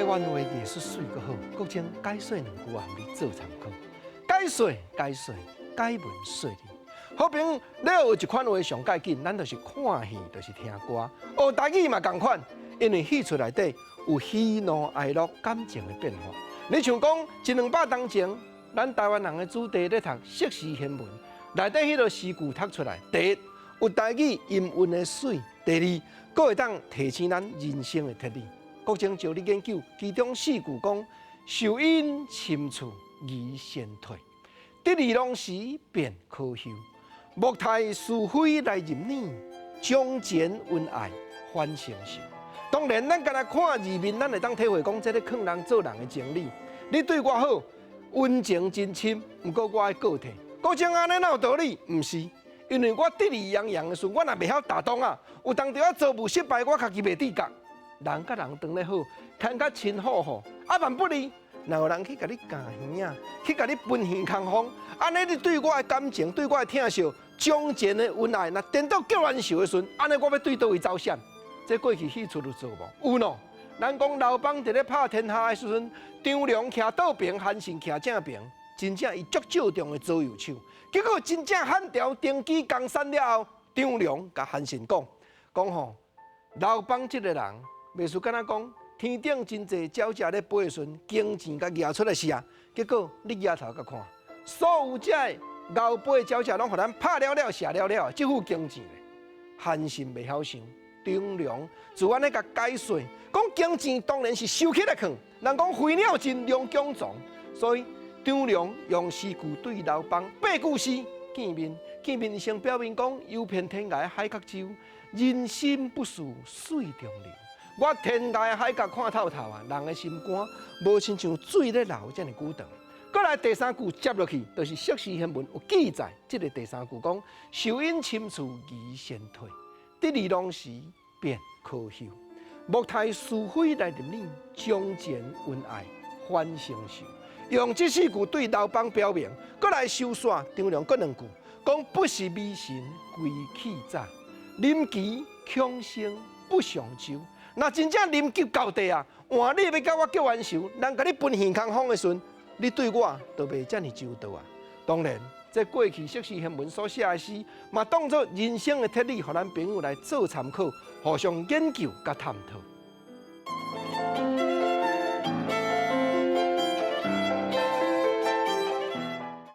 台灣話藝術媠閣好，國清解說兩句啊，予你做參考。解說解說解文說理，好朋友，你學一款話上蓋緊，咱就是看戲，就是聽歌。學台語嘛仝款，因為戲出內底有喜怒哀樂感情的變化。你像講一兩百冬前，咱台灣人的子弟咧讀釋時賢文，內底彼个詩句讀出來，第一有台語音韻的媠，第二，閣會當提醒咱人生的哲理。國清招你研究，其中四句講：樹陰深處疑先退，得意忘時便可休。莫待是非來入耳，將錢恩愛反成仇。當然，咱干焦看字面，咱會當體會講，這个勸人做人的情理。你對我好，恩情真深，毋過我愛告退。國清按呢哪有道理？毋是，因為我得意洋洋的時陣，我若袂曉擔當啊，有當時仔做無失敗，我家己袂知覺。人佮人當咧好，牽較親好吼，啊萬不利，若有人去共你咬耳仔，去共你分耳空風，按呢你對我的感情，對我的疼惜，將前的恩愛，若顛倒結冤仇的時陣，按呢我欲對佗位走閃？這過去戲出有做無？有喏。咱講劉邦佇咧拍天下的時陣，張良徛倒爿，韓信徛正爿，真正伊足借重的左右手。結果真正漢朝登基江山了後，張良共韓信講，講吼，劉邦這个人。袂輸敢若講，天頂真濟鳥隻咧飛的時陣，弓箭共舉出來射，結果你舉頭共看，所有這個𠢕飛的鳥隻攏予咱拍了了，射了了，這副弓箭咧，韓信袂曉想，張良就按呢共解說，講弓箭當然是收起來囥，人講飛鳥盡，良弓藏，所以張良用詩句對劉邦八句詩見面，見面先表明講，遊遍天涯海角洲，人心不似水中流。我天涯海角看透透啊，人的心肝無親像水咧流遮爾久長。閣來第三句接落去，就是釋時賢文有記載，這个第三句講：樹陰深處疑先退，得意忘時便可休。莫待是非來入耳，將前恩愛反成仇。用這四句對劉邦表明，閣來收煞張良閣兩句，講不是迷神歸去早，臨危恐生不相周。若真正臨急到底啊，換你欲共我結冤仇，人共你分耳空風的時陣，你對我就袂遮爾周到啊。當然，這過去釋時賢文所寫的詩，嘛當作人生的哲理，予咱朋友來做參考，互相研究佮探討。